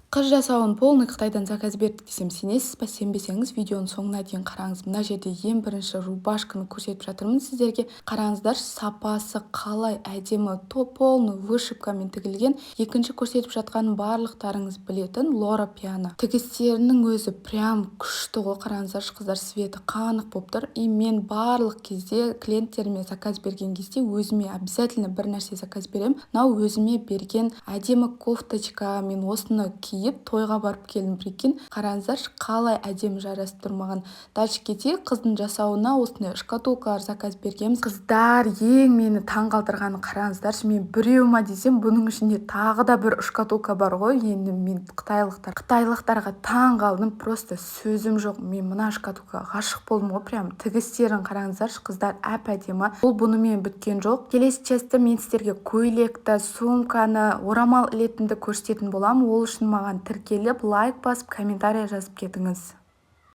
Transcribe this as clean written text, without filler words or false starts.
Қыз жасауын полный Қытайдан заказ бердік десем, сенесіз ба? Сенбесеңіз, видеоның соңына дейін қараңыз. Мына жерде ең бірінші рубашканы көрсетіп жатырмын сіздерге. Қараңыздаршы, сапасы қалай әдемі, то полный вышивкамен тігілген. Екінші көрсетіп жатқаным барлықтарыңыз білетін Лора Пиана. Тігістерінің өзі прям күшті ғой, қараңыздаршы, қыздар, цветі қанық болып тұр. И мен барлық кезде клиенттеріме заказ берген кезде өзіме обязательно бір нәрсе заказ беремін. Мынау өзіме берген әдемі кофточка. Мен осыны киіп тойға барып келдім, прикинь. Қараңыздаршы, қалай әдемі жарасып тұр маған. Дальше кетейік. Қыздың жасауына осындай шкатулкалар заказ бергенбіз. Қыздар, ең мені таң қалдырғаны, қараңыздаршы, мен біреу ма десем, бұның ішінде тағы да бір шкатулка бар ғой. Енді мен қытайлықтарға таң қалдым, просто сөзім жоқ. Мен мына шкатулкаға ғашық болдым ғой прям. Тігістерін қараңыздаршы, қыздар, әп әдемі. Бұл бұнымен біткен жоқ. Келесі частьта мен сіздерге көйлекті, сумканы, орамал ілетінді көрсететін боламын. Ол үшін маған тіркеліп, лайк басып, комментарий жазып кетіңіз.